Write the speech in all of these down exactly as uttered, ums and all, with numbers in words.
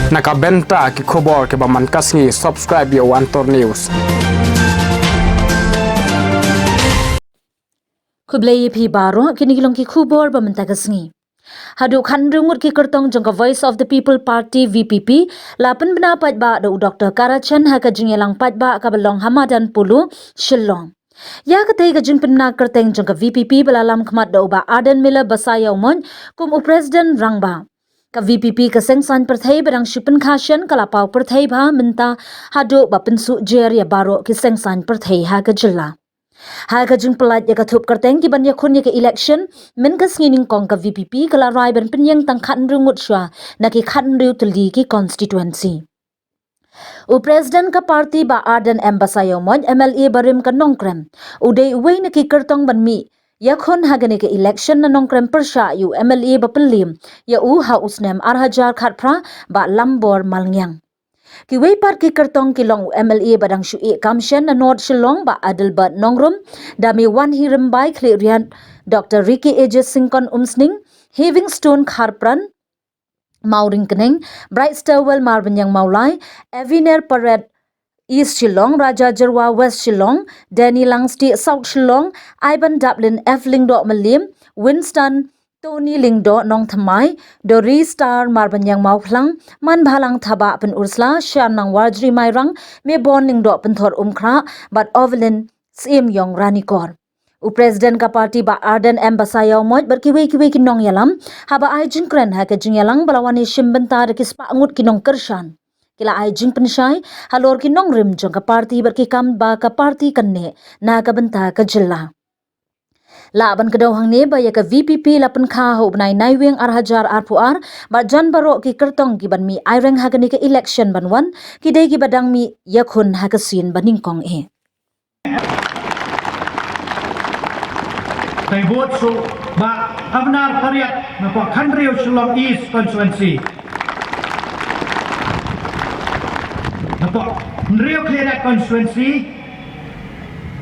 Na ka bynta ki khubor kiba man ka sngi, subscribe ïa u Antor News. Khublei ïa phi baroh, kine ki long ki khubor ba mynta ka sngi. Haduh khathynriew ngut ki kyrtong jong ka Voice of the People Party, V P P, la pynbna paidbah da u Doctor Karachen ha ka jingïalang paidbah kaba long ha Madan Polo, Shillong. Ïa katei ka jingpynbna kyrteng jong ka V P P ba la lam khmat da u Bah Ardent Miller Basaiawmoit kum u President Rangbah. Ka V P P ka seng saiñ pyrthei ba dang shu pynkha shen ka la paw pyrthei bha mynta haduh ba pynsuh jer ïa baroh ki seng saiñ pyrthei ha ka jylla. Ha ka jingpyllait ïa ka thup kyrteng ki ban ïakhun ïa ka election mynta ka sngi nyngkong, ka V P P ka la rai ban pynïeng tang khathynriew ngut shuwa na ki khathynriew tylli ki constituency. U President ka party Bah Ardent M Basaiawmoit, M L A barim ka Nongkrem, u dei uwei na ki kyrtong ban mih ïakhun ha kane ka election na Nongkrem pyrshah ïa u M L A ba pynliem ïa u ha u snem ar hajar khatphra, Bah Lambor Malngiang. Kiwei pat ki kyrtong ki long u M L A ba dang shu ïeh kam shen na North Shillong, Bah Adelbert Nongrum, Dame Wanhi Rymbai Khliehriat, Doctor Ricky A J Syngkon Umsning, Heavingstone Kharpran, Mawryngkneng, Bright Stowell Marbaniang Mawlai, Eviner Paret East Shillong, Raja Jyrwa West Shillong, Danny Langstieh South Shillong, Ivan Daplin F Lyngdoh Mylliem, Winston Tony Lyngdoh Nongthymmai, Doris Star Marbaniang Mawphlang, Manbhalang Thabah Pynursla, Sharnang Warjri Mairang, Mebon Lyngdoh Pynthor Umkhrah, bad Ovelin Syiemiong Ranikor. U President ka party Bah Ardent M Basaiawmoit bad kiwei kiwei ki nongïalam haba ai jingkren ha ka jingïalang ba la wan ïashim bynta da ki spah ngut ki nongkyrshan, ki la ai jingpynshai halor ki nongrim jong ka party bad ki kam ba ka party kan neh na ka bynta ka jylla. Lah ban kdew hangne ba ïa ka V P P la pynkha ha u bnai Naiwieng ar hajar arphew ar bad jan baroh ki kyrtong ki ban mih aireng ha kane ka election ban wan ki dei kiba dang mih ïakhun ha ka sien ba nyngkong eh. Te vote shuh Bah Avnar Pariat napoh khathynriew Shillong East Constituency. Napoh hynriew Khliehriat Constituency,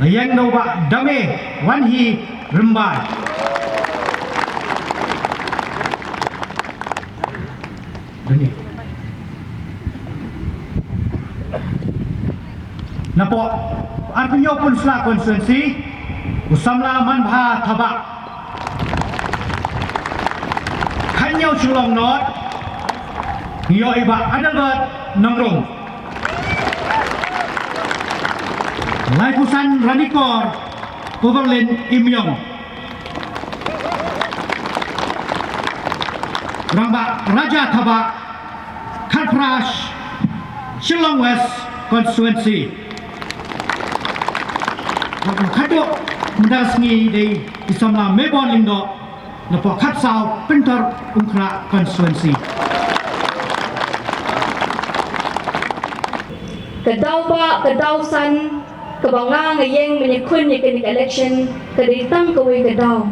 la ïeng da u Bah Dame Wanhi Rymbai. Dame. Napoh arphew hynñiew Pynursla Constituency, u samla Manbha Thabah. Khathynñiew Shillong North, ngi ïoh i Bah Adelbert Nongrum. Laiphew san Ranikor, Ovelin Syiemiong. Rangbah Raja Thabah, khatphra Shillong West Constituency. Bad u khadduh mynta ka sngi dei i samla Mebon Lyngdoh napoh khatsaw Pynthor Umkhrah Constituency. Ka daw ba, ka daw san kaba nga nga ïeng ban ïakhun ïa kane ka election ka dei tang kawei ka daw.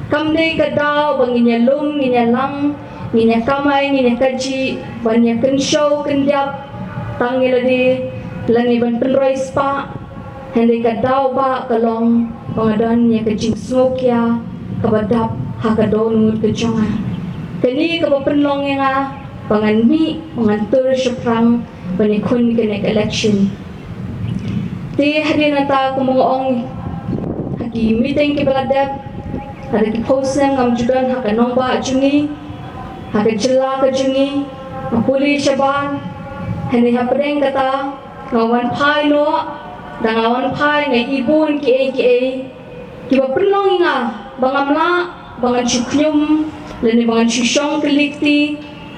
Kam dei ka daw ba ngin ïalum, ngin ïalang, ngin ïakamai, ngin ïakajih, ban ïakynshew kyndiap tang ïa lade lane ban pynroi spah. Hynrei ka daw ba ka long ba nga don ïa ka jingsngewkhia kaba dap ha ka dohnud ka jong nga. Kane kaba pynlong ïa nga ba ngan mih, ba ngan tur shaphrang ban ïakhun kane ka election. Te hadien nangta kumba nga ong ha ki meeting kiba la dep, lada ki phew snem ngam ju don ha ka nongbah jong ngi, ha ka jylla ka jong ngi, nga pule shabar. Hynrei hapdeng kata nga wan phai noh, da nga wan phai nga i bun kiei kiei kiba pynlong ïa nga ba ngam lah ba ngan shu khñium lane ba ngan shu shong kylli kti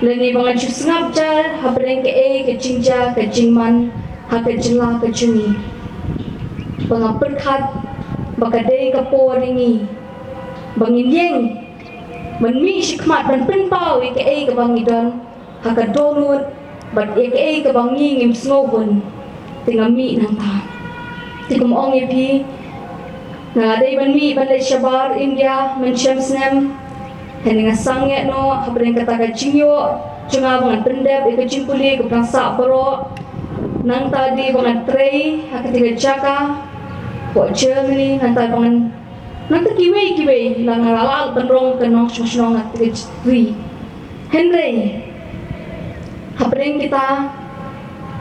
lane ba ngan shu sngap jar hapdeng kaei ka jingjia ka jingman ha ka jylla ka jong ngi. Ba nga pyrkhat ba ka dei ka por ïa ngi ba ngin ïeng ban mih shakhmat ban pynpaw ïa kaei kaba ngi don ha ka dohnud bad ïa kaei kaba ngi ngim sngew hun. Te nga mih nangta. Te kum ong ïa phi, nga dei ban mih ban leit shabar India mynshem snem. Hynrei nga sangeh noh hapdeng kata ka jingïoh jong nga ba ngan pyndep ïa ka jingpule kaba dang sah baroh. Nangta dei ba ngan trei ha kata ka jaka hapoh Germany, nangta ba ngan, nangta kiwei kiwei, la nga la lah ban rung ka nongshong shnong ha kata ka ri. Hynrei Hapdeng kita,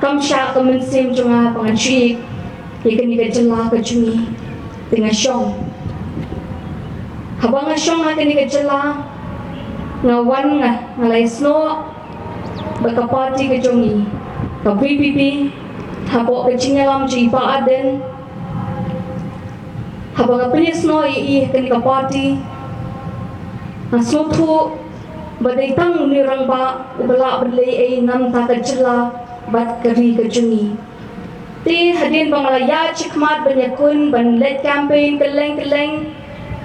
kam shah ka mynsiem jong nga ba ngan shu ïa kane ka jylla ka jong ngi. Te nga shong. Haba nga shong ha kane ka jylla, nga wan nga, nga la ïasnoh bad ka party ka jong ngi, ka V P P, hapoh ka jingïalam jong i Bah Ardent. Haba nga pynïasnoh ïa i ha kane ka party, nga sngewthuh ba dei tang une u rangbah uba lah ban leh ei na ka bynta ka jylla bad ka ri ka jong ngi. Te hadien ba nga la ïaid shakhmat ban ïakun ban leit campaign kylleng kylleng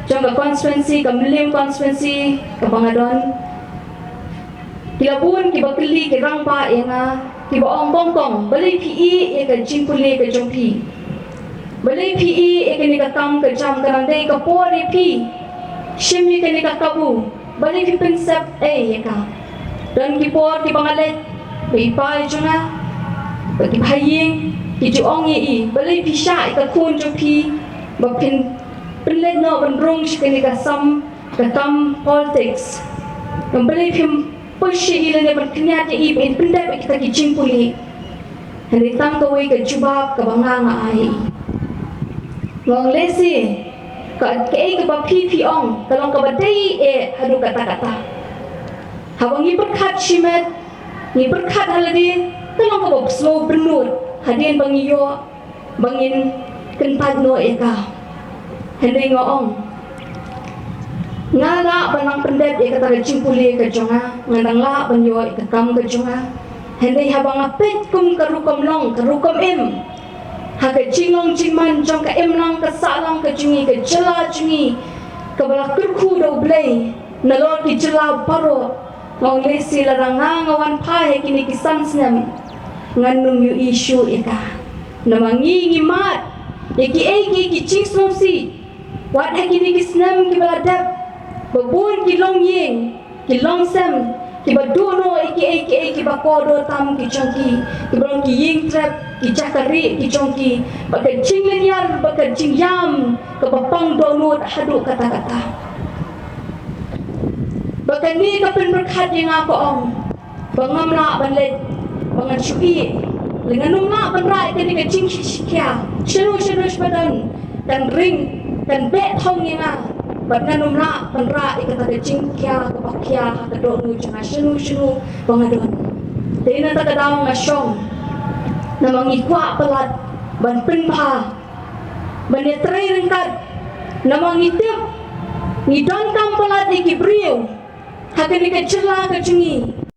jong ka constituency, ka Mylliem constituency kaba nga don, ki la bun kiba kylli ki rangbah ïa nga, kiba ong, "Kong Kong, balei phi ïeh ïa ka jingpule ka jong phi? Balei phi ïeh ïa kane ka kam ka jam, ka dang dei ka por ïa phi shim ïa kane ka kabu? Balei phi pynsep ei ïa ka?" Don ki por kiba nga leit bad i pa jong nga, bad ki bahaïing, ki ju ong ïa i, "Balei phi shah ïa ka khun jong phi ba phin pynleit noh ban rung sha kane ka sam, ka kam politics? Balei phim push ïa i lane ban kynjat ïa i ba in pyndep ïa kita ki jingpule?" Hynrei tang kawei ka jubab kaba nga nga ai. Nga ong, "Lehse ka, kaei kaba phi phi ong ka long kaba dei eh haduh katta katta. Haba ngi pyrkhat shimet, ngi pyrkhat ha lade, ka long kaba sngewbynnud hadien ba ngi ïoh ba ngin kyntait noh ïa ka." Hynrei nga ong, nga lah ban nang pyndep ïa kata ka jingpule ka jong nga, nga nang lah ban ïoh ïa ka kam ka jong nga. Hynrei haba nga peit kum ka rukom long, ka rukom im, ha ka jinglong jingman jong ka imlang ka sahlang ka jong ngi, ka jylla jong ngi kaba la kyrkhu da U Blei nalor ki jylla baroh, nga ong, "Lehse lada nga nga wan phai ha kine ki san snem, ngan nym ïohi shuh ïa ka." Namar ngi ngi mad ïa kiei kiei ki jingsngewsih. Wat ha kine ki snem kiba la dep, ba bun ki longïing, ki longsem, kiba duh noh ïa kiei kiei kiba kordor tam ki jong ki, kiba long ki ïing trep, ki jaka rieh ki jong ki, bad ka jinglynñiar bad ka jingïam kaba pang dohnud haduh katta katta. Bad kane ka pynpyrkhat ïa nga, ka ong, ba ngam lah ban leit ba ngan shu ïeh, lane ngan nym lah ban rah ïa kane ka jingshikshit khia. Shano shano shaba don, kan ring, kan beh thong ïa nga, bad ngan nym lah ban rah ïa kata ka jingkhia kaba khia ha ka dohnud jong nga shano shano ba nga don. Te na kata ka daw nga shong, namar ngi kwah palat ban pynbha, ban ïatrei ryngkat, namar ngi tip ngi donkam palat ïa ki briew ha kane ka jylla ka jong ngi.